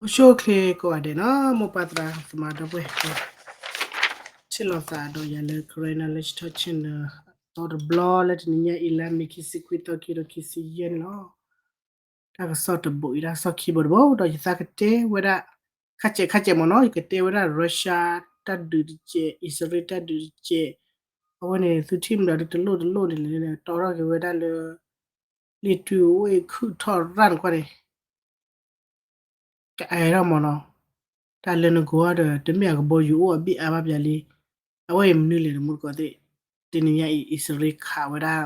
အိၣ်ဆူၣ်အိၣ်ချ့ကိးဂၤဒဲးနီၤ, မိၢ်ပၢ်သရၣ်သမါဒီပုၢ်ဝဲၢ်, ထံၣ်လိာ်သးဒီးယၤလၢ Karen Knowledge Talk Channel အသီတဘျီလၢတနံၤညါအံၤ လါမ့ၤခံဆံခွံသီ ခံကထိခံဆံယဲၢ်န့ၣ်လီၤ. တၢ်ကစီၣ်တဘိအံၤ တၢ်ကစီၣ်ခံဘိတဘိ ဒီးယသးကတဲဝဲဒၣ် ခါစဲးခါစဲးမ့ၢ်နီၤ, ယကတဲဝဲဒၣ် Russia တၢ်ဒုးတကဲး, အံၣ်စရ့လးတၢ်ဒုးတကဲး, အဝဲန့ၣ် သုထံၣ်မတၤဒုးတလိၣ်တလိၣ်န့ၣ်လဲၣ် တီထီၣ်က့ၤဝဲဒၣ်လၢ လံာ်တူၢ်အိၣ်အံၤခုၣ်ထီၣ်ရၣ်န့ၣ်ကွၢ်န့ၣ် ကအဲၣ်ဒိၣ်မ့ၢ်နီၤ, တၢ်လၢနကိးဒီး တမ့ၢ်အကဘီယူၤအိၣ်အဘ့ၣ်အါဘၣ်ပၠးလံ, အဝဲအံၤမနုၤလဲၣ်တမူတကိးသ့ၣ်, တနံၤညါအံၤ အံၣ်စရ့လးခးဝဲဒၣ်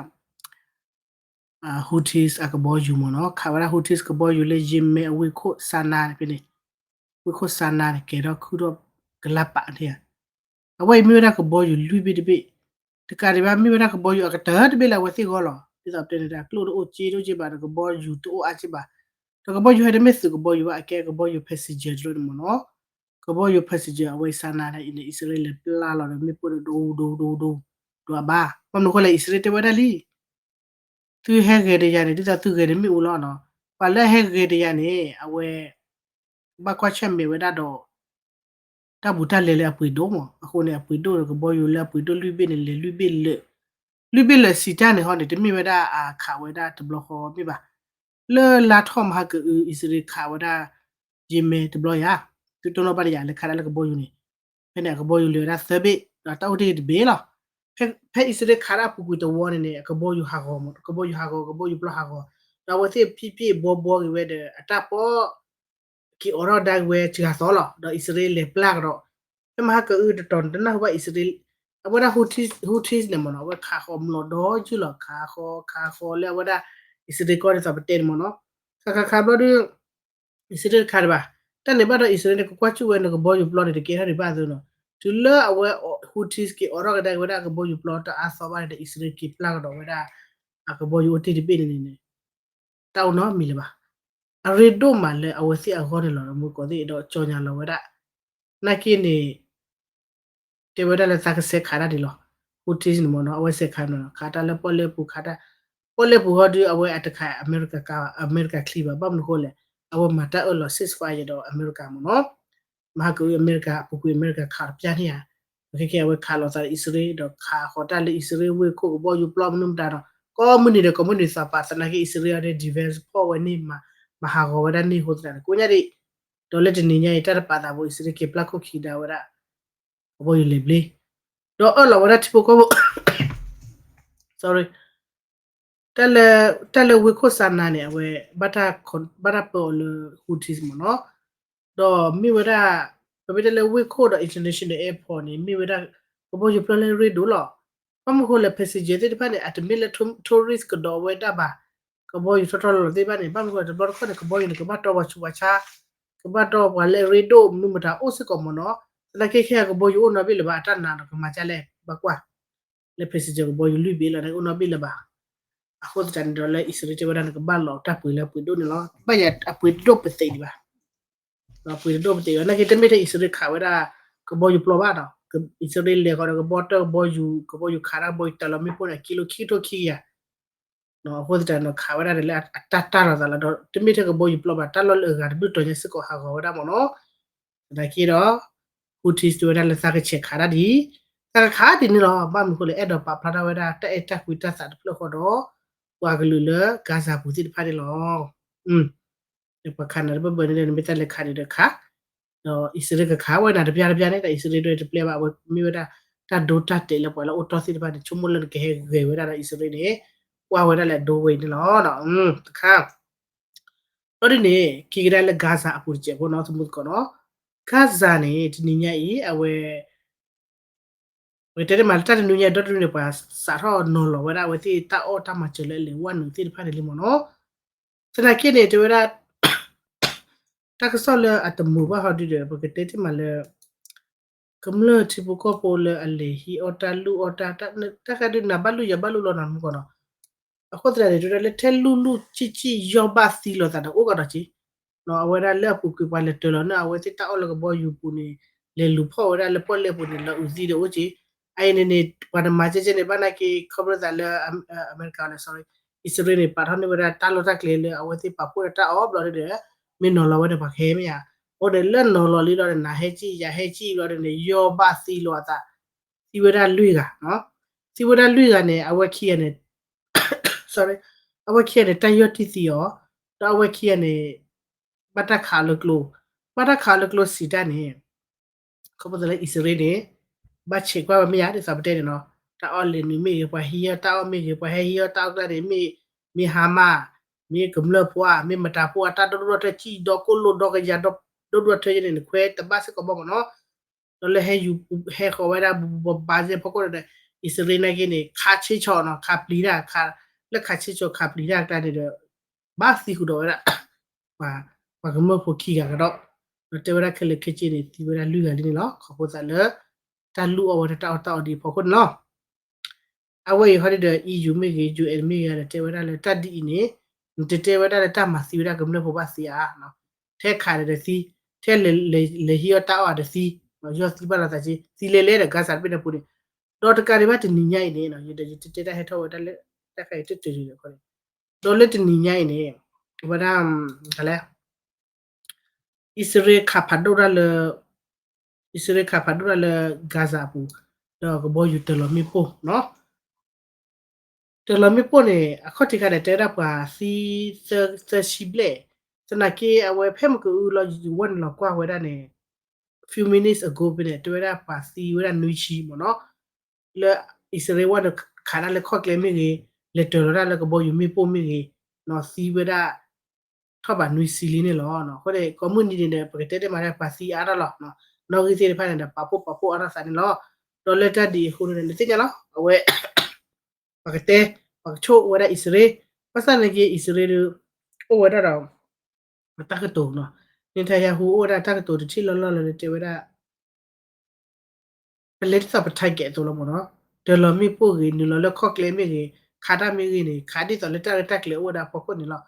Houthis အကဘီယူၤမ့ၢ်နီၤ, ခးဝဲဒၣ် Houthis ကဘီယူၤလၢ Yemen အဝ့ၢ်ခိၣ် Sanaa န့ၣ်ဖဲန့ၣ်, ဝ့ၢ်ခိၣ် Sanaa န့ၣ် ကဲထီၣ်ခုၣ်ထီၣ်ကလၢပာ်န့ၣ်ဧါ, အဝဲအံၤမ့ၢ်ဝဲဒၣ်ကဘီယူၤလွံၢ်ဘ့ၣ်တဘ့ၣ်, တကးဒံးဘၣ် မ့ၢ်ဝဲဒၣ်ကဘီယူၤအကတၢၢ်တဘ့ၣ်လၢအဝဲသ့ၣ်ဂီၢ်လီၤ. ဒ်သိးပတဲန့ၣ် အကျိၣ်တအိၣ်စ့တအိၣ်စ့ဘၣ်ဒီး ကဘီယူၤတအိၣ်အါစ့ဘၣ်, ဒီးကဘီယူၤဟဲတမ့ၢ်သုးကဘီယူၤဘၣ် အကဲကဘီယူၤ passenger တလိၣ်န့ၣ်မ့ၢ်နီၤ, ကဘီယူၤ passenger အဝဲ Sanaa န့ၣ် အံၤန့ၣ် အံၣ်စရ့လးပျၢ်လီၤဒီး မ့ၣ်ပိၢ်ဒီးဒိဒိဒိဒိ ဒိးအဘၣ်, ဘၣ်မနုၤဃိလဲၣ် အံၣ်စရ့လးတဲဝဲဒၣ်လံ သုဟဲဂဲၤတယၤန့ၣ် ဒ်သိးသုဂဲၤန့ၣ်မ့ၣ်အူလီၤနီၤ, ပှၤလၢအဟဲဂဲၤတယၤန့ၣ် အဝဲ ဘၣ်ကွၢ်ဆၢၣ်မဲာ်ဝဲဒၣ်ဒီး တၢ်ဘူးတၢ်လဲလၢအပှ့ၤဒိၣ်မး, အဃိန့ၣ် အပှ့ၤဒိၣ်ဒီးကဘီယူၤလၢအပှ့ၤဒိၣ်လွံၢ်ဘ့ၣ်န့ၣ် လဲၤလွံၢ်ဘ့ၣ်လၢာ်, လွံၢ်ဘ့ၣ်လၢာ်စံးတၢ်န့ၣ်ဟီန့ၣ် တမ့ၢ်ဝဲဒၣ်အခးဝဲဒၣ်တဘျီဃီမ့ၢ်ဘၣ်, လၢလါထီၣ်မဟါကအု အံၣ်စရ့လးခးဝဲဒၣ် Yemen တဘျီယၤ, သုတိၢ်နီၣ်ဘၣ်တယၤလၢခးဒၣ်လၢကဘီယူၤန့ၣ်, ဖဲန့ၣ် အကဘီယူၤလဲၤဝဲဒၣ်သၢဘ့ၣ် ဒီးတၢ်အိၣ်တ့ၢ်တဘ့ၣ်လီၤ. ဖဲအံၣ်စရ့လးခးဒၣ်အပူၤကွံာ်တဝီန့ၣ်န့ၣ် အကဘီယူၤဟးဂီၤမး, ကဘီယူၤဟးဂီၤ ကဘီယူၤပျီဟးဂီၤ, ဒီးအဝဲသ့ၣ်ဖံးဖံးဘှီဘှီက့ၤဝဲဒီး အတၢ်ပီး က့ၤအိးထီၣ်ကဒါက့ၤဝဲစှၤသီလီၤ. ဒီးအံၣ်စရ့လးလဲၤပျၢ်ကဒီး, ဖဲမဟါကအုတတီၤန့ၣ် တနၢ်ဟူဘၣ်အံၣ်စရ့လး, အဝဲဒၣ် Houthis န့ၣ်မ့ၢ်နီၤ အဝဲခးဃီၤမျိာ်ဒီးယုၢ်လီၤ, ခးဃီၤ ခးဃီၤလၢအဝဲဒၣ် အံၣ်စရ့လးကီၢ်ဒ်သိးပတဲန့ၣ်မ့ၢ်နီၤ, ခးခးခးဘျီဒီး အံၣ်စရ့လးတခါတဘၣ်, တၢ်န့ၣ်ဘၣ်ဒီး အံၣ်စရ့လးန့ၣ် ကကွၢ်စူၣ်ဝဲန့ၣ် ကဘီယူၤပျီန့ၣ် တကဲထီၣ်ဒံးဘၣ်အသိးနီၤ, တုၤလၢအဝဲ Houthis က့ၤအိးထီၣ်ကဒါက့ၤဝဲဒၣ်ကဘီယူၤပျီတအါသီဘၣ်န့ၣ်ဒီး အံၣ်စရ့လးက့ၤပျၢ်ကဒီးဝဲဒၣ် အကဘီယူၤအိၣ်တ့ၢ်တဘ့ၣ်န့ၣ်န့ၣ်န့ၣ် တၢ်အိၣ်နီတမံၤလၢၤဘၣ်. အရ့ဒိၣ်မးလၢအဝဲသ့ၣ်အဂီၢ်န့ၣ်လီၤ မူကိးသ့ၣ်ဒီး ကၠီညါလီၤဝဲဒၣ် နာ်က့န့ၣ် တဲဝဲဒၣ်လၢသးကဆဲးခးတၢ်ဒ်လီၤ. Houthis န့ၣ်မ့ၢ်နီၤ အဝဲဆဲးခးန့ၣ် ခးတၢ်လၢပီၣ်လဲၣ်ပူၤခးတၢ်, ပီၣ်လဲၣ်ပူၤဟီဒုး အဝဲအတခးအမဲရကၤကါ အမဲရကၤချံဘၣ်, ဘၣ်မနုၤဃိလဲၣ်, အဝဲမၤတၢ်အၢၣ်လီၤ ceasefire ဒီးအမဲရကၤမ့ၢ်နီၤ, မဟါကအု အမဲရကၤ အပူၤကွံာ်အမဲရကၤခးတပျၢ်န့ၣ်ဧါ, ခဲကဲအဝဲခးလိာ်သးဒီးအံၣ်စရ့လး ဒီးခးဃီၤတၢ်လၢအံၣ်စရ့လးဝ့ၢ်ခိၣ်ကဘီယူၤပျီမနုၤမတၤဒီး ကိးမုၢ်နံၤဒီး ကိးမုၢ်နံၤသးပာ်သနာ်က့ အံၣ်စရ့လးအီၤဒီး defense ဖီၣ်ဝဲန့ၣ် မၤဟးဂီၤဝဲဒၣ်န့ၣ်အဃိသတးန့ၣ် ကိးညါဒံး, ဒီးလၢတနံၤညါအံၤ တၢ်တပာ်သးဘိ အံၣ်စရ့လးက့ၤပျၢ်ခိၣ်ခံဒါဝဲဒၣ် ကဘီယူၤလဲၤဘျ့, ဒီးအၢၣ်လီၤဝဲဒၣ်ထံဖိကီၢ်ဖိ sorry, တၢ်လၢ တၢ်လၢဝ့ၢ်ခိၣ် Sanaa န့ၣ် အဝဲ ဘၣ်တၢ်ပၢအီၤလၢ Houthis မ့ၢ်နီၤ, ဒီးမ့ၢ်ဝဲဒၣ် ပမ့ၢ်တဲလၢဝ့ၢ်ခိၣ်ဒီး international airport န့ၣ် မ့ၢ်ဝဲဒၣ် ကဘီယူၤပျီလၢအရ့ဒိၣ်လီၤ. ဘၣ်မနုၤဃိလဲၣ် passenger သ့ၣ်တဖၣ်န့ၣ် အတမ့ၢ်လၢ tourist ကဒီးဝဲဒၣ်ဘၣ်, ကဘီယူၤထီၣ်ထီၣ်လီၤလီၤသ့ၣ်တဖၣ်န့ၣ် ဘၣ်မနုၤဃိလဲၣ် တဘျီတခီၣ်န့ၣ် ကဘီယူၤန့ၣ် ကဘၣ်တီပှၤဆူးပှၤဆါ, ကဘၣ်တီပှၤလၢအရ့ဒိၣ်မနုၤမတၤအိၣ်စ့ၢ်ကီးမ့ၢ်နီၤ, သနာ်က့ခဲအံၤကဘီယူၤအိၣ်နီတဘ့ၣ်လၢၤဘၣ် အတၢ်နာ်ဒီးကမၤဒ်လဲၣ် ဘၣ်ကွၢ် လၢ passenger ကဘီယူၤလွံၢ်ဘ့ၣ်လီၤန့ၣ် အိၣ်နီတဘ့ၣ်လၢၤဘၣ်. အဃိသတးန့ၣ်ဒီးလၢအံၣ်စရ့လးတဲဝဲဒၣ်န့ၣ် ကဘၣ်လီၤတၢ်ပှ့ၤလၢအပှ့ၤဒိၣ်န့ၣ်လီၤ. ဘၣ်ယၤအပှ့ၤတဒိၣ်ပသံးဒံးဘၣ်. အပှ့ၤတဒိၣ်ပသံးဘၣ် နာ်က့တမ့ၢ်ထဲအံၣ်စရ့လးခးဝဲဒၣ် ကဘီယူၤပျီဘၣ်ဒီး အံၣ်စရ့လးလဲၤဃီဒီးကဘီတၢ်ကဘီယူၤ ကဘီယူၤခးတၢ်ကဘီယူၤတၢ်လီၤမ့ၣ်ပိၢ်န့ၣ် ကံလိခံကထိခံကယၤ အဃိသတးန့ၣ် ခးဝဲဒၣ်န့ၣ်လၢအတၢ်တၢ်လီၤသးလီၤဒီး တမ့ၢ်ထဲကဘီယူၤပျီဘၣ် တၢ်လီၢ်လၢအဂၤတဘျုးတီၤညါစ့ၢ်ကီးဟးဂီၤဝဲဒၣ်မ့ၢ်နီၤ. သနာ်က့ဒီး Houthis တဲဝဲဒၣ်လၢသးကဆဲးခးတၢ်ဒ်အံၤ, သးကခးဒ်န့ၣ်လီၤ. ဘၣ်မနုၤဃိလဲၣ် အဲၣ်ဒိးပာ်ဖျါထီၣ်ဝဲဒၣ်တၢ်အဲၣ်တၢ်ကွံတၢ်သးတဖျၢၣ်ဃီဒီး ပှၤကလုာ်လၢ Gaza ပူၤသ့ၣ်တဖၣ်န့ၣ်လီၤ. ပှၤခးနၤတဘၢဘၢန့ၣ်ဒီး နမ့ၢ်တၢ်လဲၤခးန့ၣ်ဒီးခး ဒီးအံၣ်စရ့လးကခးဝဲနၤတပျၢ်တပျၢ်န့ၣ် ဒီးအံၣ်စရ့လးဒီးတပျဲဘၣ် အဝဲမ့ၢ်ဝဲဒၣ် တၢ်ဒိတၢ်တဲာ်လၢပှၤလၢအိၣ်တီၢ်သ့ၣ်တဖၣ်န့ၣ် ဆိကမိၣ်လၢနကဟဲဂဲၤဝဲဒၣ်ဒီးအံၣ်စရ့လးန့ၣ် ကွၢ်ဝဲဒၣ်လၢအဒိဝဲအံၤန့ၣ်လီၤ. တခါ ဘျီဒ်န့ၣ် က့ၤကဒါလၢ Gaza အပူၤတစဲးဖိနီၤ သမူသကိးနီၤ Gaza န့ၣ် တနံၤညါအံၤ အဝဲ ပကတဲတမးလၢတၢ်တနွံညါဒီတနွံန့ၣ် ပှၤစးထီၣ်နီၤလီၤဝဲဒၣ်အဝဲသ့ၣ်တၢ်အီၣ်တၢ်မၤစၢၤလၢအလဲၤဝဲနုာ်သ့ၣ်တဖၣ်န့ၣ်လံမ့ၢ်နီၤ. သနာ်က့န့ၣ် တဲဝဲဒၣ် တၢ်ကစီၣ်လၢအတမုာ်ဘၣ်ဟီဒုဒီး ပကတဲတမးလၢ ကမျၢၢ်ထံဖိကီၢ်ဖိလၢအလဲၤဟံးအီၣ်တၢ်လုၢ်အီၣ်တၢ် တၢ်ခါဒုနၤဘၣ်လုၢ်ယၤဘၣ်လုၢ်လီၤနီၤမူကီးနီၤ. အဃိသတးန့ၣ် တဲဝဲဒၣ်လၢထဲလုၢ်လုၢ်ဆံၣ်ဆံၣ်ယီၢ်ဘၣ်သံလိာ်သးဒီးအိၣ်ကဒီးက့ အဝဲဒၣ်လၢအပူၤကွံာ်ပှၤလဲၤတၢၤလီၤန့ၣ် အဝဲသ့ၣ်တၢ်အီၣ်လၢကဘီယူၤပူၤန့ၣ် လဲၤလူၤဖီၣ်ဝဲဒၣ်လၢပီၣ်လဲၣ်ပူၤန့ၣ် လီၤအုးသံဒီးအိၣ်က့. အအံၤန့ၣ်န့ၣ် ပှၤတမၤကဲကဲန့ၣ် ဘၣ်နာ်က့ ခီဖျိသးလၢ အမဲရကၤ လၢ sorry အံၣ်စရ့လးန့ၣ် ပာ်ထီၣ်န့ၢ်ဝဲဒၣ်တၢ်လီၢ်တၢ်ကျဲလၢအဝဲသ့ၣ်ပာ်ဖှိၣ်ဒီးတၢ်အီၣ်ဘျီဒုဒီး မ့ၢ်နီၤလီၤဝဲဒီးပှၤကဟဲမ့ၢ်ဧါ အဃိန့ၣ်လၢနီၤလီၤလံလီၤန့ၣ် နၤဟဲကံၣ်ယၤဟဲကံၣ်ဘျီန့ၣ် ယီၢ်ဘၣ်သံလိာ်အသး, သံဝဲဒၣ်လွံၢ်ဂၤ, သံဝဲဒၣ်လွံၢ်ဂၤန့ၣ် အဝဲခံဂၤန့ၣ် အဝဲခံဂၤန့ၣ် တၢ်ယီၢ်တံၢ်သံအီၤ, ဒီးအဝဲခံဂၤန့ၣ် ဘၣ်တၢ်ခးအီၤလၢကျိ, ဘၣ်တၢ်ခးအီၤလၢကျိစံးတၢ်န့ၣ် ခီဖျိလၢအံၣ်စရ့လးန့ၣ် ဘၣ်ဆဲးကွၢ်ဝဲမ့ၢ်ဧါ ဒ်သိးပတဲန့ၣ်နီၤ, တၢ်အီၣ်လဲၤနုာ်မ့ၢ်ဂ့ၤ ပှၤဟံးအီၣ်တၢ်အီၣ်မ့ၢ်ဂ့ၤ ပှၤဟဲဟံးအီၣ်တၢ်အီၣ်ကျါန့ၣ် မ့ၢ် မ့ၢ်ဟါမၢ်, မ့ၢ်ကမျၢၢ်ဖိဧါ မ့ၢ်မတၤဖိဧါ တၢ်ဒိၣ်ဒိၣ်ထၢထၢ ကံၣ်ဒီကိၣ်လိၣ်ဒီကယၤဒိၣ်ဒိၣ်ထၢထၢန့ၣ် နခွဲးတဘၣ်စ့ၢ်ကီးဘၣ်မ့ၢ်နီၤ, ဒီးလၢဟဲယူၤ ဟဲဃီၤဝဲဒၣ် ဘဘါစ့ၢ်ဖီခိၣ်ဒီး အံၣ်စရ့လးနာ်က့န့ၣ် ခးဆ့ဆီၣ်နီၤ ခးပျံၤတၢ် လၢခးဆ့ဆီၣ်ခးပျံၤတၢ်အကျါန့ၣ်ဒီး ဘၣ်သံဃုာ်ဒီးဝဲဒၣ် ပှၤကမျၢၢ်ဖိခံဂၤကဒီး, ဒီးတဲဝဲဒၣ်ခဲလၢာ်ခဲဆ့န့ၣ် သံဝဲဒၣ်လွံၢ်ဂၤလံန့ၣ်လီၤ. ခီဖျိသးလၢ တၢ်လူၢ်အီၣ်ဝဲဒၣ်တၢ်အီၣ်တၢ်အီဒ်အံၤအဖီခိၣ်န့ၣ်လီၤ. အဝဲအံၤဟီဒ်ဒီး EU မ့ၢ်ဂ့ၤ UN မ့ၢ်ဂ့ၤဒီး တဲဝဲဒၣ်လၢတၢ်ဒ်အံၤန့ၣ် နတတဲဝဲဒၣ်လၢတၢ်မၤသံဝဲဒၣ်ကမျၢၢ်ဖိဘၣ်သ့ဧါ, ထဲခးဒီးတသံ, ထဲလဲၤဟံးအီၣ်တၢ်အီၣ်တသံ, ယီၢ်သံဘၣ်လီၤသးက့ သံလဲၤလဲၤဒီး Gaza တဘ့ၣ်န့ၣ်ပူၤန့ၣ်, ဒီးတကးဒံးဘၣ်တနံၤညါအံၤန့ၣ် ယဒီးယတတဲတၢ်ဟဲထီၣ်ဝဲဒၣ်လၢ တၢ်ခါအံၤတတုၤန့ၣ်ခီန့ၣ်, ဒီးလၢတနံၤညါအံၤန့ၣ် အဝဲဒၣ် တလဲ အံၣ်စရ့လးခးဖးဒိၣ်တၢ်လၢ အံၣ်စရ့လးခးဖးဒိၣ်တၢ်လၢ Gaza အပူၤ, ဒီးကဘီယူၤတၢၤလီၤမ့ၣ်ပိၢ်နီၤ, တၢၤလီၤမ့ၣ်ပိၢ်န့ၣ် အခီၣ်ထံးခါန့ၣ် တဲဝဲဒၣ်ပှၤသံ သၢဆံဘျဲၣ်, သနာ်က့အဝဲဖဲမ့ၢ်ကအုလီၤ ယဝဲနုာ်လီၤကွၢ်ဝဲဒၣ်န့ၣ် few minutes ago ဖဲန့ၣ် တဲဝဲဒၣ်ပှၤသံဝဲဒၣ်နွံဆံမ့ၢ်နီၤ, လၢအံၣ်စရ့လးဝဲနုာ်ခးတၢ်လၢခီၣ်ကျဲမ့ၢ်ဂ့ၤ, လဲၤတၢၤလီၤတၢ်လၢကဘီယူၤမ့ၣ်ပိၢ်မ့ၢ်ဂ့ၤ, နီၤသံဝဲဒၣ် ထီၣ်ဘးနွံဆံလံန့ၣ်လီၤ. အဃိန့ၣ် ကိးမုၢ်နံၤန့ၣ်ဒီး ပကတဲတ့ၢ်မးဒၣ်ပှၤသံအါထီၣ်လီၤ, နီၣ်ဂံၢ်သ့ၣ်တဖၣ်န့ၣ်ဒီး ပာ်ဖှိၣ်ပာ်ဖှိၣ်အါထီၣ်သးန့ၣ်လီၤ. ဒီးလၢတၢ်ဒ်အံၤအဃိန့ၣ် နသ့ၣ်ညါလီၤ အဝဲ ပကတဲ ပကဆိၣ်ဝဲဒၣ်အံၣ်စရ့လး, ဘၣ်ဆၣ်န့ၣ်က့ အံၣ်စရ့လးဒီး အိၣ်ဝဲဒၣ်ဒီး အတၢ်ကတိၤနီၤ, Netanyahu အိၣ်ဝဲဒၣ်တၢ်ကတိၤတထံၣ်လီၢ်လီၢ်လၢတဲဝဲဒၣ် ပလဲၤဒ်သိးပ target အသိးလီၤမ့ၢ်နီၤ, တၢၤလီၤမ့ၣ်ပိၢ်ဂ့ၤ နုာ်လီၤလၢခီၣ်ကျဲမ့ၢ်ဂ့ၤ, ခးတၢ်မ့ၢ်ဂ့ၤန့ၣ် ခးဒ်သိးလၢတၢ်ရဲၣ်တၢ်ကျဲၤအိၣ်ဝဲဒၣ်အဖီခိၣ်န့ၣ်လီၤ.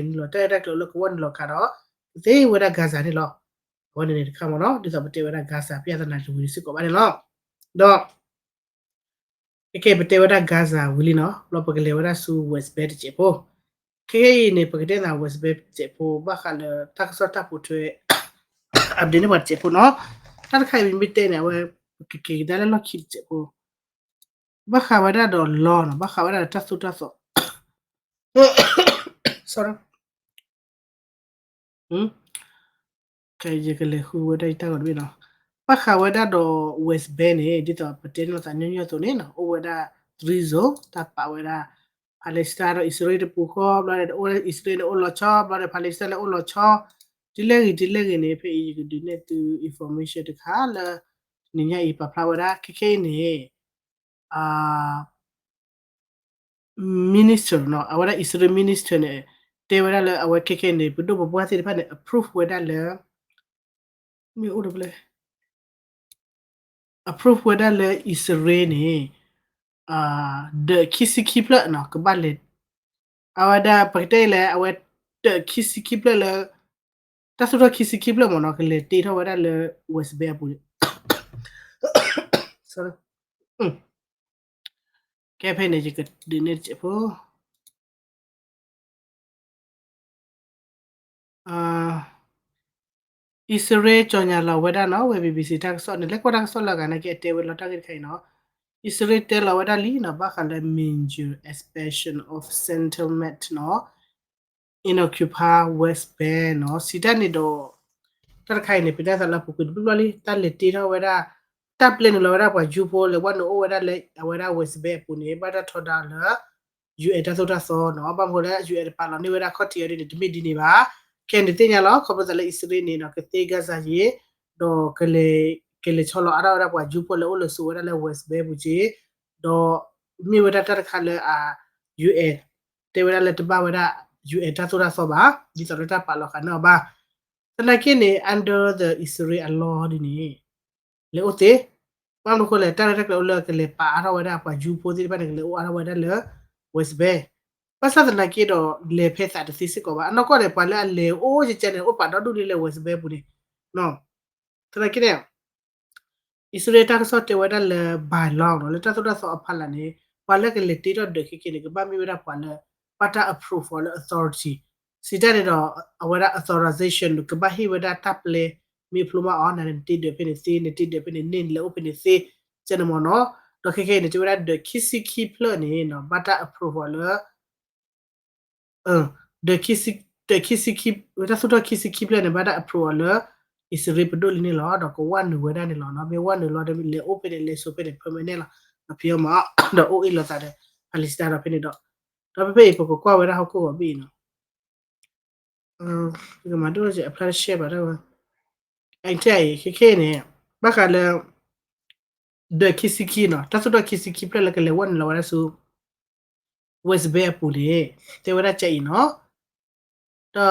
တၢ်ရဲၣ်တၢ်ကျဲၤနုာ်လီၤ တၢ်ရဲၣ်တၢ်ကျဲၤအိၣ်လၢကဝီၤနုာ်လီၤခးဒီး ကသ့ဝဲဒၣ် Gaza န့ၣ်လီၤ. အဝဲန့ၣ်န့ၣ်တခါမ့ၢ်နီၤ ဒ်သိးပတဲဝဲဒၣ် Gaza ပြဿနာတဝံၤစ့ၢ်ကီးဘၣ်န့ၣ်လီၤ. ဒီး ခဲကဲပတဲဝဲဒၣ် Gaza ဝံၤလံနီၤ ဘျီပကလဲၤဝဲဒၣ်ဆူ West Bank တစဲးဖိ, ခဲကဲအံၤန့ၣ် ပကတဲနၤ West Bank တစဲးဖိ ဘၣ်ဃးလၢတၢ်ကစီၣ်တၢ်ပိာ်ထွဲ update န့ၢ်ပှၤတစဲးဖိနီၤ. တၢ်တခါအံၤမ့ၢ်တဲန့ၣ် အဝဲ ပကက့ၤကဒါလၢလီၢ်ခံတစဲးဖိ ဘၣ်ဃးဝဲဒၣ်ဒီး law နီၤ ဘၣ်ဃးဝဲဒၣ်ဒီးတၢ်သိၣ်တၢ်သီ sorry ခဲယကလဲၤဃုဝဲဒၣ်ယတၢ်ဂီၤတဘ့ၣ်နီၤ. ဘၣ်ဃးဝဲဒၣ်ဒီး West Bank န့ၣ် ဒ်သိးပတဲန့ၢ်လိာ်သးညီညီအသိးန့ၣ်နီၤ အိၣ်ဝဲဒၣ် three zone တၢ်ပာ်ဝဲဒၣ် Palestine ဒီး အံၣ်စရ့လးတပူၤဃီ ဘျီဒီး အံၣ်စရ့လးန့ၣ်အိၣ်လီၤဆီ ဘျီဒီး Palestine န့ၣ်အိၣ်လီၤဆီ ဒ်လဲၣ်ဂ့ၤဒ်လဲၣ်ဂ့ၤန့ၣ် ဖဲအံၤယကဒုးနဲၣ်သု information တခါလၢ တနံၤညါအံၤပာ်ဖျါဝဲဒၣ် ခဲခဲအံၤန့ၣ် minister နီၤ အဝဲဒၣ်အံၣ်စရ့လး minister န့ၣ် တဲဝဲဒၣ်လၢအဝဲခဲခဲန့ၣ် ပဒိၣ်ပပှၢ်သ့ၣ်တဖၣ်န့ၣ် approve ဝဲဒၣ်လၢ မ့ၢ်အိၣ်ဒီးဖဲလဲၣ် approve ဝဲဒၣ်လၢအံၣ်စရ့လးန့ၣ် ဒီးခံဆံခံဖျၢၣ်နီၤ ကဘၣ်လဲၤ အဝဲဒၣ်ပကတဲလဲၣ် အဝဲ ဒီးခံဆံခံဖျၢၣ်လၢ တၢ်သူၣ်ထီၣ်ခံဆံခံဖျၢၣ်မ့ၢ်နီၤ ကလဲၤတ့ထီၣ်ဝဲဒၣ်လၢ West Bank အပူၤန့ၣ် ကဲဖဲန့ၣ် ယကဒုးနဲၣ်တစဲးဖိ အံၣ်စရ့လး ကြေညာလီၤဝဲဒၣ်နီၤ ဝဲ BBC တၢ်ကစီၣ်န့ၣ် လဲၤကွၢ်တၢ်ကစီၣ်လၢအဂၤနာ်က့ အတဲဝဲလီၤတၢ်ဂ့ၢ်တခါအံၤနီၤ အံၣ်စရ့လးတဲလီၤဝဲဒၣ်လံနီၤ ဘၣ်ဃးလၢ major expansion of settlement နီၤ in occupied West Bank နီၤ စံးတၢ်န့ၣ်ဒီး တၢ်တခါအံၤန့ၣ် ပတဲသးလၢအပူၤကွံာ်တဘျီဘျီလံ တၢ်လဲၤတ့ထီၣ်ဝဲဒၣ် တၢ်ပျဲနုာ်လီၤဝဲဒၣ်ပှၤယူဖိလၢဝဲနုာ်အိၣ်ဝဲဒၣ်လၢအဝဲဒၣ် West Bank အပူၤန့ၣ် ဘၣ်တၢ်ထီဒါလၢ UN တၢ်သိၣ်တၢ်သီနီၤ ဘၣ်မနုၤလၢ UN တပာ်လီၤန့ၢ်ဝဲဒၣ်ခီၣ်ထံးအီၤဒ်န့ၣ် တမ့ၢ်ဒ်န့ၣ်ဘၣ် ခဲန့ၣ်သ့ၣ်ညါလီၤ ခီဖျိသးလၢအံၣ်စရ့လးန့ၣ်နီၤ ကသ့ Gaza ယံၤ ဒီး ကလဲၤဆီလီၤအါထီၣ်ဝဲဒၣ်ပှၤယူဖိလၢအိၣ်လၢ စိၤဝဲဒၣ်လၢ West Bank ပူၤက့ၤ ဒီးမ့ၢ်ဝဲဒၣ်တၢ်တခါလၢအ UN တဲဝဲဒၣ်လၢတဘၣ်ဝဲဒၣ် UN တၢ်သိၣ်တၢ်သီဘၣ် ဒ်သိးလၢတၢ်ပာ်လီၤဃာ်န့ၢ်အီၤဘၣ် သနာ်က့န့ၣ် under the Israel law ဒ်န့ၣ် လဲၤအိၣ်သ့ ဘၣ်မနုၤအဃိလဲၣ် တၢ်ရဲၣ်တၢ်ကျဲၤအိၣ်လၢကလဲၤပာ်အါထီၣ်ဝဲဒၣ်ပှၤယူဖိသ့ၣ်တဖၣ်န့ၣ် ကလဲၤအိၣ်အါထီၣ်ဝဲဒၣ်လၢ West Bank ဘၣ်ဆၣ်သနာ်က့ဒီး လဲၤဖဲသးတသ့စ့ၢ်ကီးဘၣ် အနီၢ်ကီၢ်န့ၣ် ပှၤလၢအလဲၤအိၣ်ကဲကဲန့ၣ် အိၣ်ပာ်ဒီဒူၣ်လံလၢ West Bank ပူၤန့ၣ် သနာ်က့န့ၣ် အံၣ်စရ့လးတၢ်ကစီၣ်တဲဝဲဒၣ်လၢ by law နီၤ လၢတၢ်သိၣ်တၢ်သီအဖီလာ်န့ၣ် ပှၤလၢကလဲၤတ့ထီၣ်ဒၢးခဲကဲန့ၣ် ကဘၣ်မ့ၢ်ဝဲဒၣ်ပှၤလၢ ဘၣ်တၢ် approve အီၤလၢ authority စံးတၢ်န့ၣ်ဒီး အဝဲဒၣ် authorization ကဘၣ်ဟ့ၣ်ဝဲဒၣ်တၢ်ပျဲ မ့ၢ်ဖျိမးအီၤ နၤန့ၣ်နတ့ဒၢးဖဲန့ၣ်သ့ နတ့ဒၢးဖဲန့ၣ်န့ၢ် နလဲၤအိၣ်ဖဲန့ၣ်သ့ ကဲန့ၣ်မ့ၢ်နီၤ. ဒီးခဲခဲအံၤန့ၣ် တဲဝဲဒၣ်ဒၢးခံဆံခံဖျၢၣ်န့ၣ်နီၤ ဘၣ်တၢ် approve အီၤလၢ ဒၢးခံဆံ တၢ်သူၣ်ထီၣ်ခံဆံခံဖျၢၣ်န့ၣ် ဘၣ်တၢ် approve အီၤလၢ အံၣ်စရ့လးပဒိၣ်လံန့ၣ်လီၤ. ဒီးကဝဲနုာ်ဝဲဒၣ်န့ၣ်လီၤနီၤ. မ့ၢ်ဝဲနုာ်လီၤဒီး လဲၤအိၣ်ဖဲန့ၣ် လဲၤစိာ်ဖဲန့ၣ် permanent လီၤ. ဒီးဖံးအီမး ဒီးအိၣ်အ့ၣ်လိာ်သးဒီး Palestine ဒီးဖဲန့ၣ်ဒီး ဒီးဖဲဖဲအံၤ ပကကွၢ်ဝဲဒၣ်ဟီၣ်ခိၣ်ဂီၤဘ့ၣ်အံၤနီၤ ကမၤဒိၣ်အဖျါတရှဲဘၣ်ဒၣ်ဝဲ အံၤထဲအံၤ ခဲခဲအံၤန့ၣ် ဘၣ်ဃးလၢ ဒၢးခံဆံခံနီၤ တၢ်သူၣ်ထီၣ်ခံဆံခံဖျၢၣ်လၢကလဲၤဝဲနုာ်လီၤဝဲဒၣ်ဆူ West Bank အပူၤန့ၣ် တဲဝဲဒၣ်ကဲအံၤနီၤ.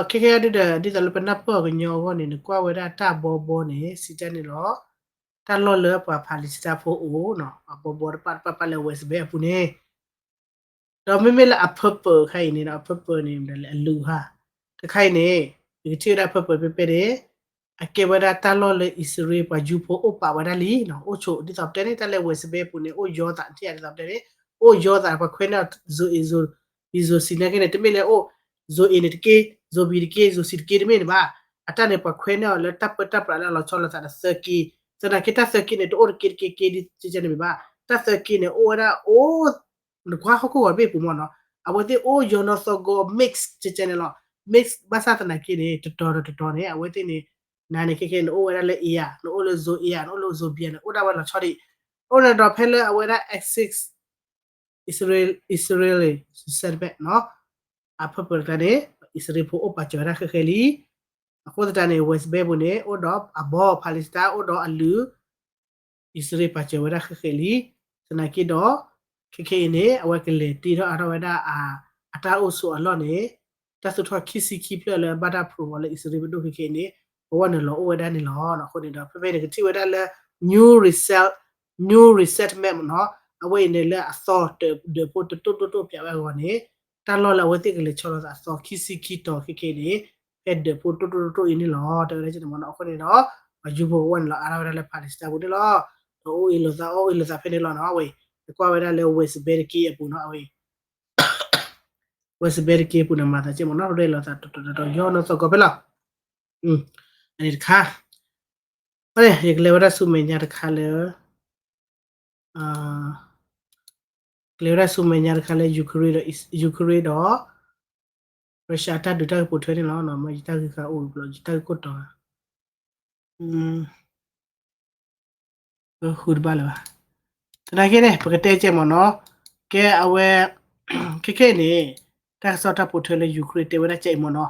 ဒီးခဲခဲအံၤဒ်ဒီး ဒ်သိးလၢပနၢ်ပၢၢ်အီၤကညီအဂီၢ်န့ၣ် နကွၢ်ဝဲဒၣ်တၢ်ဘီဘီန့ၣ် စံးတၢ်န့ၣ်လီၤ. တၢ်လီၢ်လၢပှၤ Palestine ဖိအိၣ်နီၤ အဘီဘီတပၣ်တပၣ်ပၣ်လၢ West Bank အပူၤန့ၣ် ဒီးမ့မ့ၢ်လၢအ purple ခါအံၤန့ၣ်ဒီး အ purple န့ၣ် မ့ၢ်ဒ်လဲၣ်အလူၤဟါ တခါအံၤန့ၣ် ယကထံၣ်ဝဲဒၣ် purple ဖဲဖဲန့ၣ် အကဲဝဲဒၣ်တၢ်လီၢ်လၢအံၣ်စရ့လးပှၤယူၤဖိအိၣ်ပာ်ဝဲဒၣ်လံနီၤ အိၣ်ဆိးဒ်သိးပတဲန့ၣ် တၢ်လၢ West Bank ပူၤန့ၣ် အိၣ်ယီၤသးထံၣ်ဒ်သိးပတဲန့ၣ် အိၣ်ယီၤသး ပှၤခွဲးန့ၢ်အီၤ zone A zone B zone C နာ်က့န့ၣ် တမ့ၢ်လၢအိၣ် zone A န့ၣ်တက့ၢ် zone B တက့ၢ် zone C တက့ၢ် တမ့ၢ်န့ၣ်ဘၣ်. အတၢ်န့ၣ် ပှၤခွဲးန့ၢ်အီၤလၢတၢ်ပၢတၢ်ပြးလၢအလီၤဆီလိာ်သးဒီးသၢက့ သနာ်က့တၢ်သၢက့န့ၣ် တအိၣ်တက့ၢ်တက့ၢ်က့ၢ်ဒ်ကဲန့ၣ်မ့ၢ်ဘၣ်. တၢ်သၢက့န့ၣ် အိၣ်ဝဲဒၣ်အိၣ် နကွၢ်ဟီၣ်ခိၣ်ဂီၤဘ့ၣ်ပူၤမ့ၢ်နီၤ အဝဲသ့ၣ်အိၣ်ယီၤနီၢ်သီၣ်ဂီၤ mix ကဲန့ၣ်လီၤ. mix ဘၣ်ဆၣ်သနာ်က့န့ၣ် တတီၤဒီးတတီၤန့ၣ် အဝဲသ့ၣ်န့ၣ် နၤန့ၣ်ခဲခဲ နအိၣ်ဝဲဒၣ်လၢ A ဧါ နအိၣ်လၢ zone A ဧါ နအိၣ်လၢ zone B ဧါန့ၣ် အိၣ်ဒၣ်ဝဲလီၤဆီဒံး အိၣ်န့ၣ်ဒီးဖဲလၢအဝဲဒၣ် axis Israel Israel စဲတဘဲနီၤ အ purple တခါန့ၣ် အံၣ်စရ့လးဖိအိၣ်ပာ်စၢၤဝဲဒၣ်ဃဲဃဲလံ. အဃိသတးန့ၣ် West Bank ပူၤန့ၣ် အိၣ်ဒီးအဘီ Palestine အိၣ်ဒီးအလုၢ် အံၣ်စရ့လးပာ်စၢၤဝဲဒၣ်ဃဲဃဲလံ. သနာ်က့ဒီး ခဲခဲအံၤန့ၣ် အဝဲကလဲၤတ့ထီၣ်အါထီၣ်ဝဲဒၣ် အတၢ်အိၣ်ဆိးအလီၢ်န့ၣ် တၢ်သူၣ်ထီၣ်ခံဆံခံဖျၢၣ်လၢဘၣ်တၢ် approve အီၤလၢအံၣ်စရ့လးပဒိၣ်ခဲခဲအံၤန့ၣ် ပဝဲနုာ်လီၤအိၣ်ဝဲဒၣ်န့ၣ်လီၤ. အဃိန့ၣ်ဒီး ဖဲဖဲန့ၣ်ကထံၣ်ဝဲဒၣ်လၢ new reset new resettlement မ့ၢ်နီၤ အဝဲအံၤန့ၣ်လၢအသီတၢးဒၢးဖိတတိၢ်တိၢ်တိၢ်ပၠးဝဲအဂီၢ်န့ၣ် တၢ်လီၢ်လၢအဝဲသ့ၣ်ကလဲၤဆီလီၤသးအသီခံဆံခံတီၤခဲခဲအံၤန့ၣ် ဖဲဒၢးဖိတတိၢ်တိၢ်တိၢ်အံၤန့ၣ်လီၤ. တဲဝဲဒၣ်ကဲန့ၣ်မ့ၢ်နီၤ အဃိန့ၣ်ဒီး အါထီၣ်ဝဲဒၣ်လၢ Palestine ပူၤန့ၣ်လီၤ. ဒီးအိၣ်အ့ၣ်လိာ်သး အိၣ်အ့ၣ်လိာ်သးဖဲန့ၣ်လီၤနီၤ အဝဲ နကွၢ်ဝဲဒၣ်လၢ West Bank တက့ၢ်အပူၤနီၤ အဝဲ West Bank တက့ၢ်အပူၤန့ၣ် မၤသးကဲမ့ၢ်နီၤ ရဲၣ်လိာ်သးတတီၤတတီၤ ယီၤနီၢ်သီၣ်ဂီၤဖဲလီၤ. အန့ၣ်တခါ ယကလဲၤဝဲဒၣ်ဆူမဲာ်ညါတခါလၢ ကလဲၤဝဲဒၣ်ဆူမဲာ်ညါတခါလၢ Ukraine ဒီး Ukraine ဒီး Russia တၢ်ဒုးတၢ်ဂ့ၢ်ပိာ်ထွဲန့ၣ်လီၤ. မ့ၢ်ယတၢ်ဂ့ၢ်ဃာ်အိၣ်ဘျီ ယတၢ်ဂ့ၢ်ခိၣ်တီၤ ဃုတဘၣ်လၢၤဘၣ်. သနာ်က့န့ၣ် ပကတဲကဲမ့ၢ်နီၤ, ကဲအဝဲ ခဲခဲအံၤန့ၣ် တၢ်ကစီၣ်တၢ်ပိာ်ထွဲလၢ Ukraine တဲဝဲဒၣ်ကဲအံၤမ့ၢ်နီၤ,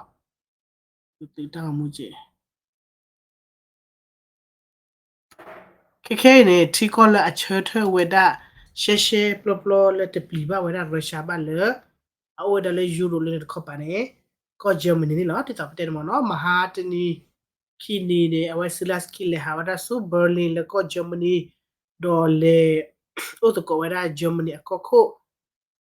တၢ်ဂီၤမူကဲ ခဲခဲအံၤန့ၣ် ထံကီၢ်လၢအဆၢထၢၣ်ဝဲဒၣ် ရှဲရှဲပျီပျီလၢတပျံၤဘၣ်ဝဲဒၣ် Russia ဘၣ်လၢ အအိၣ်ဝဲဒၣ်လၢ Europe လၢန့ၣ်တခီပၤန့ၣ် ကီၢ် Germany န့ၣ်လီၤ. ဒ်သိးပတဲန့ၣ်မ့ၢ်နီၤ, မဟါတနံၤခံနံၤန့ၣ် အဝဲ Zelenskyy လဲၤဟးဝဲဒၣ်ဆူ Berlin လၢကီၢ် Germany ဒီးလဲၤ အိၣ်သကိးဝဲဒၣ် Germany အကီၢ်ခိၣ်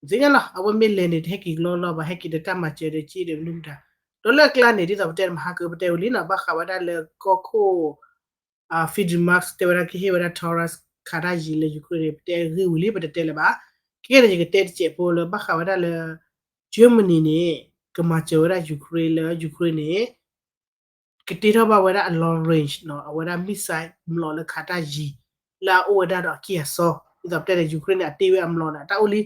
သ့ၣ်ညါလီၤ. အဝဲမ့ၢ်လဲၤန့ၣ် တဟဲက့ၤကလီလီၤဘၣ်, ဟဲက့ၤဒီးတၢ်မၤစၢၤဒီးက့ဒီးမနုၤမတၤ, ဒီးလၢအကျါန့ၣ် ဒ်သိးပတဲန့ၣ် မဟါကပတဲဝံၤလံနီၤ, ဘၣ်ဃးဝဲဒၣ်လၢကီၢ်ခိၣ် Friedrich Merz တဲဝဲဒၣ်ကဟ့ၣ်ဝဲဒၣ် Taurus ခးတၢ်ယံၤလၢ Ukraine န့ၣ် ပတဲဂ့ၢ်ဝံၤလံ ပတတဲလၢၤဘၣ်. ခဲကနံၣ်န့ၣ် ယကတဲတစဲးဖိလၢဘၣ်ဃးဝဲဒၣ်လၢ Germany န့ၣ် ကမၤစၢၤဝဲဒၣ် Ukraine လၢ Ukraine န့ၣ် ကတ့ထီၣ်ဘၣ်ဝဲဒၣ်အ long range နီၤ, အဝဲဒၣ် missile မျိာ်လၢခးတၢ်ယံၤ လၢအအိၣ်ဝဲဒၣ်ဒီးအကံၢ်အစီ, ဒ်သိးပတဲန့ၣ် Ukraine န့ၣ် အတ့ဝဲအမျိာ်န့ၣ် အတၢ်အိၣ်လံ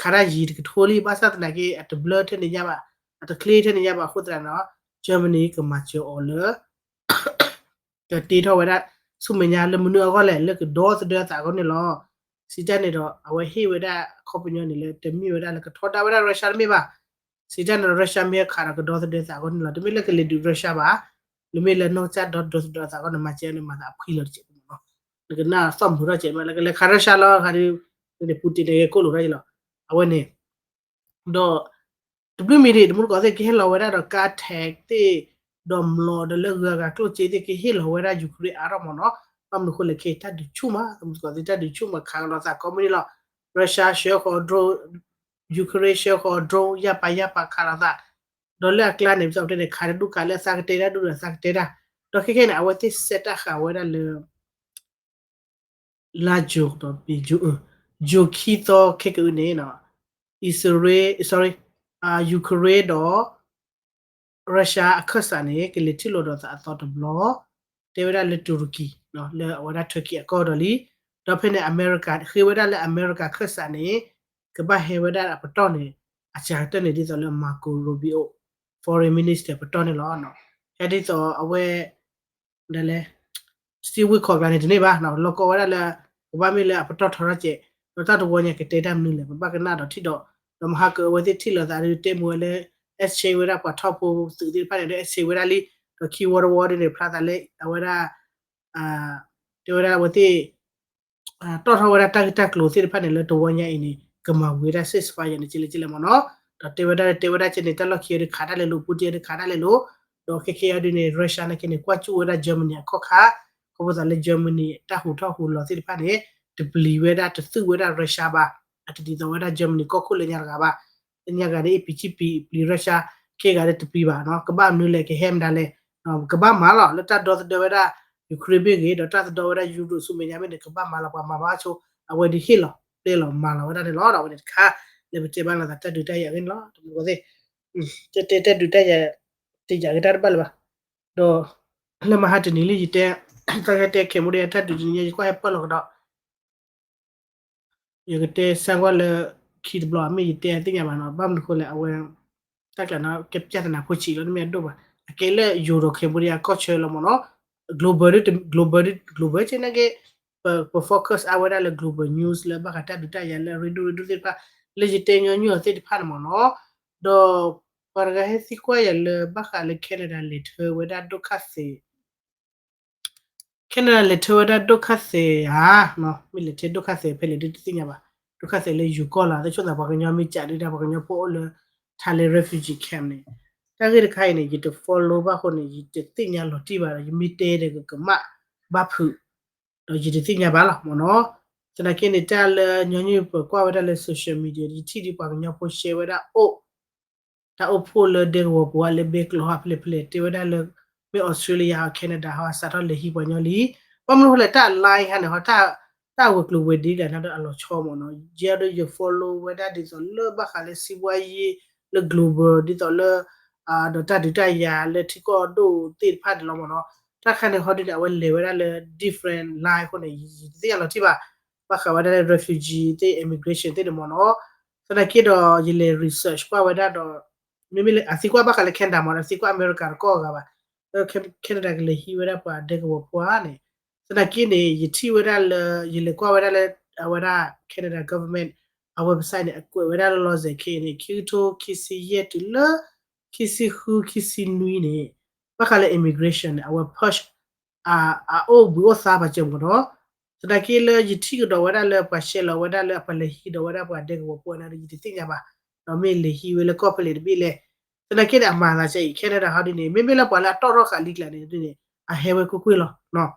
ခးတၢ်ယံၤတကထိလံ, ဘၣ်ဆၣ်သနာ်က့ အတဘျၢထဲန့ၣ်ညါဘၣ်, အတချ့ထဲန့ၣ်ညါဘၣ်အဃိသတးန့ၣ် Germany ကမၤစၢၤအီၤလၢ ကတ့ထီၣ်ဝဲဒၣ် ဆူမဲာ်ညါလၢမနုၤအဂီၢ်လဲၣ်, လၢကဒီသဒၢအသးအဂီၢ်န့ၣ်လီၤ. စံးတၢ်န့ၣ်ဒီး အဝဲဟ့ၣ်ဝဲဒၣ်အခီပညီန့ၣ်လၢ တမ့ၢ်ဝဲဒၣ်လၢကထီဒါဝဲဒၣ် Russia တမ့ၢ်ဘၣ်. စံးတၢ်န့ၣ်ဒီး Russia မ့ၢ်ဟဲခးဒီးကဒီသဒၢသးအဂီၢ်န့ၣ်လီၤ, တမ့ၢ်လၢကလဲၤဒုး Russia ဘၣ်. လၢမ့ၢ်လၢနီၢ်ကစၢ်ဒီသဒၢအသးအဂီၢ်န့ၣ် မၤစၢၤန့ၣ်မၤသးအဖှံလီၤတစဲးဖိမ့ၢ်နီၤ, နကနၣ်သီၣ်မုာ်ထီၣ်စဲးမး လၢကလဲၤခး Russia လီၤ, ခါဒုး Putin န့ၣ် ဂဲၤကိၣ်လိာ်ထီၣ်က့ၤလီၤ. အဝဲန့ၣ် ဒီး တဘျုးမံၤဒံး တမူတကိးသ့ၣ်ကဟ့ၣ်လီၤဝဲဒၣ်ဒီး ကါ tank သ့ၣ် ဒီးမျိာ်ဒီးလၢဂုၤအဂၤကျိၣ်စ့သ့ၣ် ကဟ့ၣ်လီၤဝဲဒၣ် Ukraine အါထီၣ်မ့ၢ်နီၤ, ဘၣ်မနုၤဃိလဲၣ် ခဲတၢ်ဒုးဆူၣ်မး, တမူတကိးသ့ၣ်တၢ်ဒုးဆူၣ်မး ခးကဒီးသးကိးမုၢ်နံၤလီၤ. Russia ဆှၢဃီၤ drone, Ukraine ဆှၢဃီၤ drone ယၢ်ပာ်ယၢ်ပာ်ခးလီၤသး, ဒီးလၢအကျါန့ၣ် ပသ့ၣ်န့ၣ် ခးတဒူၣ်ခးလၢအသးကတဲတၢ်ဒူၣ်ဒီးအသးကတဲတၢ်, ဒီးခဲခဲန့ၣ် အဝဲသ့ၣ် set တၢ်ဃာ်ဝဲဒၣ်လၢ လါ June ဒီး June, June ခံသီခဲကအုန့ၣ် အံၣ်စရ့လး sorry, Ukraine ဒီး Russia အခၢၣ်စးန့ၣ် ကလဲၤထံၣ်လိာ်ဒီးသးအသီတဘျီ, တဲဝဲဒၣ်လၢ Turkey လၢအဝဲဒၣ် Turkey အကီၢ်ဒီးလံ, ဒီးဖဲန့ၣ် အမဲရကၤ ဃ့ဝဲဒၣ်လၢအမဲရကၤအခၢၣ်စးန့ၣ် ကဘၣ်ဟဲဝဲဒၣ်အပတီၢ်န့ၣ် အစှၤကတၢၢ်န့ၣ် ဒ်သိးလၢ Marco Rubio foreign minister ပတီၢ်န့ၣ်လီၤ. ဟဲဒ်သိးအဝဲ ဒ်လဲၣ် Steve Witkoff ကျါန့ၣ်တန့ၢ်ဘၣ်, လီၢ်ကီဝဲဒၣ်လၢ ကဘၣ်မ့ၢ်လၢအပတီၢ်ထီထီၣ်ကဲး, ဒီးတၢ်တဝီညါကတဲတၢ်မနုၤလဲၣ် ပဘၣ်ကနၣ်ဒီးထံၣ်ဒီး, ဒီးမဟါကအဝဲသ့ၣ်ထံၣ်လိာ်သးဒီးတဲမူဝဲလၢ exchange ဝဲဒၣ်ပှၤထီၣ်ဖိသုးသ့ၣ်တဖၣ်န့ၣ်ဒီး exchange ဝဲဒၣ်လံ, ဒီးခံဝီတဝီဒ်န့ၣ် ဖျါသးလၢအဝဲဒၣ် တဲဝဲဒၣ်အဝဲသ့ၣ် တီၣ်ထီၣ်ဝဲဒၣ်တၢ်ဂ့ၢ်တၢ်ကျိၤသ့ၣ်တဖၣ်န့ၣ် လၢတဝီညါအံၤန့ၣ် ကမၤဝံၤဝဲဒၣ် ceasefire န့ၣ် ကလဲၣ်ကလဲၣ်မ့ၢ်နီၤ, ဒီးတဲဝဲဒၣ်တဲဝဲဒၣ်ကဲန့ၣ် တၢ်လီၢ်ခံအဒုးခးတၢ်လဲၤလိာ် Putin အဒုးခးတၢ်လဲၤလိာ်, ဒီးခဲကဲအဒုးန့ၣ် Russia နာ်က့န့ၣ် ကွၢ်ကၠူၣ်ဝဲဒၣ် Germany အခီၣ်ခါ, ခီဖျိသးလၢ Germany တၢ်ဟူးထီၣ်ဟူးလီၤသ့ၣ်တဖၣ်န့ၣ် တပျံၤဝဲဒၣ်တသုးဝဲဒၣ် Russia ဘၣ်, အတဒ်သိးဝဲဒၣ် Germany ကီၢ်ခိၣ်လၢညါတဂၤဘၣ်, လၢညါဂၤန့ၣ် အပံၤကံပံၤပျံၤ Russia ခဲဂၤဒီးတပျံၤဘၣ်နီၤ, ကဘၣ်မနုၤလဲၣ် ကဟဲမတၤလဲၣ် ကဘၣ်မၤလီၤ လၢတၢ်ဒီသဒၢဝဲဒၣ် Ukraine မ့ၢ်ဂ့ၤ ဒီးတၢ်သဒၢဝဲဒၣ် Europe ဆူမဲာ်ညါမ့ၢ်န့ၣ် ကဘၣ်မၤလီၤ ပှၤမၤဘၣ်ဆိ အဝဲဒုးဟ့ၣ်လီၤပျဲလီၤမၤလီၤဝဲဒၣ်န့ၣ်လီၤ, ဒီးအဝဲန့ၣ်တခါ လၢပတဲဘၣ်လိာ်သးတၢ်ဒုးတၢ်ယၤဂ့ၢ်န့ၣ်လီၤ, တမူတကိးသ့ၣ် တဲတဲတၢ်ဒုးတၢ်ယၤ တယာ်က့ၤတၢ်တဘၣ်လၢၤဘၣ်, ဒီး လၢမဟါတနံၤလံ ယတဲ တၢ်ဟဲတဲ Cambodia တၢ်ဒုးတနံၤညါ ယကွၢ်ဟဲပၢၢ်လီၤကဒီး ယကတဲစၢ်ကွၢ်လၢ ခံတဘျီ မ့ၢ်ယတဲသ့ၣ်ညါဘၣ်နီၤ, ဘၣ်မနုၤဃိလဲၣ် အဝဲ တၢ်ကျးနီၤ ကဲပျၢ်သနာ်ဖိဆံးလီၤ တမ့ၢ်အဒိၣ်ဘၣ်, အကဲလၢယိၤဒီး Cambodia ကီၢ်ဆၢလီၤမ့ၢ်နီၤ, global ဒ် global ဒ် global ကဲနာ်က့ ပ ပ focus အါဝဲဒၣ်လၢ global news လၢဘၣ်ဃးတၢ်ဒုးတၢ်ယၤလၢအရ့ဒိၣ်ရ့ဒိၣ်သ့ၣ်တဖၣ်, လၢယတဲညီနုၢ်အီၤသ့ၣ်တဖၣ်န့ၣ်မ့ၢ်နီၤ, ဒီး ပှၤတဂၤဟဲသံကွၢ်ယၤလၢဘၣ်ဃးလၢ Canada လဲၤထၢဝဲဒၣ်ဒိၣ်ခါသဲး Canada လဲၤထၢဝဲဒၣ်ဒိၣ်ခါသဲးဧါ, မ့ၢ်လဲၤထၢဒိၣ်ခါသဲးဖဲလဲၣ်ဒ်တသ့ၣ်ညါဘၣ်, ဒိၣ်ခါသဲးလၢယိၤကီၢ်လီၤ, တဆိသးပှၤကညီမ့ၢ်ကးဒုးဒၣ် ပှၤကညီဖိအိၣ်လၢ Thailand refugee camp န့ၣ်, တၢ်ဂ့ၢ်တခါအံၤန့ၣ် ယတ follow ဘၣ်ဃိန့ၣ် ယတသ့ၣ်ညါလီၤတံၢ်ဘၣ်ဒီး ယမ့ၢ်တဲဒီးကကမၣ်ဘၣ်ဖုး ဒီးယတသ့ၣ်ညါဘၣ်လီၤမ့ၢ်နီၤ, သနာ်က့န့ၣ် တၢ်လၢညီနုၢ်ပကွၢ်ဝဲဒၣ်လၢ social media ယထံၣ်ဒ်ပှၤကညီဖိ share ဝဲဒၣ်အိၣ် တၢ်အိၣ်ဖှိၣ်လၢဒဲကဝီၤပူၤဧါ လၢဘဲကျိၤဟီ ဖဲလဲၣ်ဖဲလဲၣ် တဲဝဲဒၣ်လၢ မ့ၢ် Australia ဟီ Canada ဟီ စးထီၣ်လဲၤဟံးပှၤညီလံ, ဘၣ်မနုၤဃိလဲၣ် တၢ် line ဟါန့ၣ်ဟီ တၢ်ဝဲၤကျိၤဝဲၤဒ့တဂၤန့ၣ်ဒီးအလီၤဆီမ့ၢ်နီၤ, ယဲဒီးယ follow ဝဲဒၣ်ဒ်သိးလၢဘၣ်ဃးလၢ စီးပွားရေး လၢ global ဒ်သိးလၢ ဒီးတၢ်ဒုးတၢ်ယၤလၢထံကီၢ်ဒိၣ်သ့ၣ်တဖၣ်န့ၣ်လီၤမ့ၢ်နီၤ, တၢ်ခါန့ၣ်ဟီဒ်န့ၣ် အဝဲလဲၤဝဲဒၣ်လၢ different line အဃိန့ၣ် ယတသ့ၣ်ညါလီၤတံၢ်ဘၣ်, ဘၣ်ဃးဝဲဒၣ်လၢ refugee သ့ၣ် immigration သ့ၣ်န့ၣ်မ့ၢ်နီၤ, သနာ်က့ဒီး ယလဲၤ research ကွၢ်ဝဲဒၣ်ဒီး မ့မ့ၢ်လၢအသံကွၢ်ဘၣ်ဃးလၢ Canada မ့ၢ်နီၤ အသံကွၢ်အမဲရကၤတကီၢ်အဂၤဘၣ်, လၢ Canada ကလဲၤဟံးဝဲဒၣ်ပှၤဒဲကဝီၤဖိဧါန့ၣ်, သနာ်က့န့ၣ် ယထံၣ်ဝဲဒၣ်လၢ ယလဲၤကွၢ်ဝဲဒၣ်လၢ အဝဲဒၣ် Canada government အ website န့ၣ် အကွဲးဝဲဒၣ်လၢလီၤစဲၤခဲအံၤန့ၣ် ခံကထိခံဆံယဲၢ်တုၤလၢ ခံဆံဃု ခံဆံနွံန့ၣ် ဘၣ်ဃးလၢ immigration န့ၣ် အဝဲ push အအိၣ်ဘှံးအိၣ်သါပှၤစၢၤမ့ၢ်နီၤ, သနာ်က့လၢယထံၣ်ကဒီးဝဲဒၣ်လၢပှၤ share လီၤဝဲဒၣ်လၢပှၤလဲၤဟံးဒီးဝဲဒၣ်ပှၤဒဲကဝီၤဖိန့ၣ်ဒီး ယတသ့ၣ်ညါဘၣ်, ဒီးမ့ၢ်လဲၤဟံးဝဲလၢကီၢ်ဖဲလဲၣ်တဘ့ၣ်လဲၣ်, သနာ်က့န့ၣ် အမၤသးစဲအံၤ Canada ဟီဒ်န့ၣ် မ့မ့ၢ်လၢပှၤလၢအတီၣ်ထီၣ်ဃာ်လံကျါန့ၣ်ဒ်န့ၣ် အဟဲဝဲကွ့ၢ်ကွ့ၢ်လီၤ.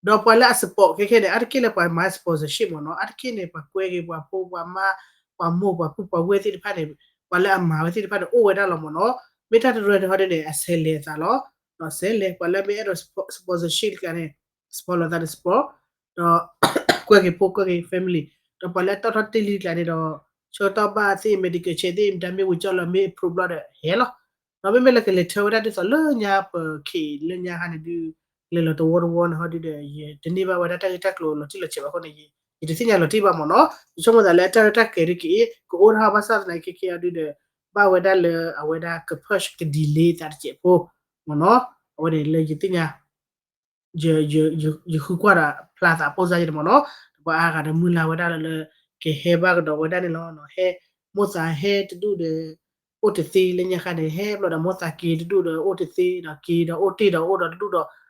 ဒီးပှၤလၢအ support ခဲခဲန့ၣ် အါတက့ၢ်လၢပှၤမၤ sponsorship မ့ၢ်နီၤ, အါတက့ၢ်န့ၣ် ပှၤကွဲက့ၤပှၤဖိပှၤမါ ပှၤမိၢ်ပှၤဖုပှၤဝဲၢ်သ့ၣ်တဖၣ်န့ၣ် ပှၤလၢအမၤဝဲသ့ၣ်တဖၣ်န့ၣ် အိၣ်ဝဲဒၣ်လီၤမ့ၢ်နီၤ, မ့ၢ်တၢ်တရၢန့ၣ်ဟီဒ်န့ၣ် အဆဲးလဲၤအသးလီၤ, ဆဲးလဲၤ ပှၤလၢမ့ၢ်အဲၣ်ဒိး sponsor ဆံးတကျါန့ၣ် sponsor လီၤသးဒီး sponsor ဒီး ကွဲက့ၤဖိကွဲက့ၤ family ဒီးပှၤလၢအတီၣ်ထီၣ်တ့ၢ်လံတကျါန့ၣ်ဒီး ဆၢကတီၢ်ဘၣ်သ့ၣ် medical check သ့ၣ် မတၤမ့ၢ်ဝံၤကၠီလီၤ မ့ၢ် approve ဘျီဒီး ဟဲလီၤ. ဒီးမ့မ့ၢ်လၢကလဲၤထၢဝဲဒၣ်ဒ်သိးလၢညါပခံးလၢညါခါန့ၣ်ဒုး ကလဲၤလီၤတဝီတဝီန့ၣ်ဟီဒုးဒီး ယတန့ၢ်ဘၣ်ဝဲဒၣ်တၢ်ဂ့ၢ်တၢ်ကျိၤလီၤတံၢ်လီၤဆဲးဘၣ်အဃိန့ၣ် ယတသ့ၣ်ညါလီၤတံၢ်ဘၣ်မ့ၢ်နီၤ, ယဆိကမိၣ်သးလၢအတၢ်ရဲၣ်တၢ်ကျဲၤဒုးက့ၤ ကအိၣ်ထီၣ်ဘၣ်ဆၣ်သနာ်က့ ခဲအံၤဒုးဒီး ဘၣ်ဝဲဒၣ်လၢအဝဲဒၣ်က push က delay သးတစဲးဖိမ့ၢ်နီၤ, အဝဲန့ၣ်လၢယသ့ၣ်ညါ ယဃုကွၢ်ဒီးဖျါသးအပိၢ်စါယဲန့ၣ်မ့ၢ်နီၤ, ဒီးပှၤအါဂၤဒီးမုၢ်လၢ်ဝဲဒၣ်လၢ ကဟဲဘၣ်ကဒီးဝဲဒၣ်န့ၣ်လီၤ. ဟဲ မိၢ်သးဟဲတဒူၣ်ဒီး အိၣ်တသ့လၢညါခါန့ၣ် ဟဲဘျီဒီးမိၢ်သးက့ၤတဒူၣ်ဒီးအိၣ်တသ့ဒီးက့ၤဒီးအိၣ်တ့ၢ်ဒီးအိၣ်ဒီးတဒူၣ်ဒီး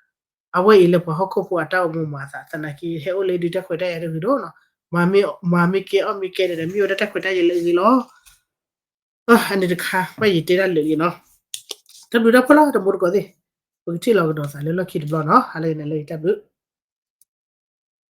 အဝဲအံၤလၢပှၤဟီၣ်ခိၣ်ဖိအတၢ်အိၣ်မူမၤသး သနာ်က့ ဟဲအိၣ်လၢဒုးတၢ်ခွဲးတၢ်ယာ်တဂ့ၤဒိၣ်နီၤ, မၤမ့ၢ်ကဲအီၣ်မ့ၢ်ကဲန့ၣ်ဒီး မ့ၢ်ဝဲဒၣ်တၢ်ခွဲးတၢ်ယာ်လၢအဂ့ၤလီၤ. အန့ၣ်တခါ ဘၣ်ယတဲတၢ်လၢာ်လံနီၤ, တၢ်ဘျုးတၢ်ဖှိၣ်လီၤ တမူတကိးသ့ၣ်, ပကထံၣ်လီၤကဒီးသးလၢလီၢ်ခံတဘျီနီၤ, ဟါလၢအဂ့ၤန့ၣ်လၢယတၢ်ဘျုး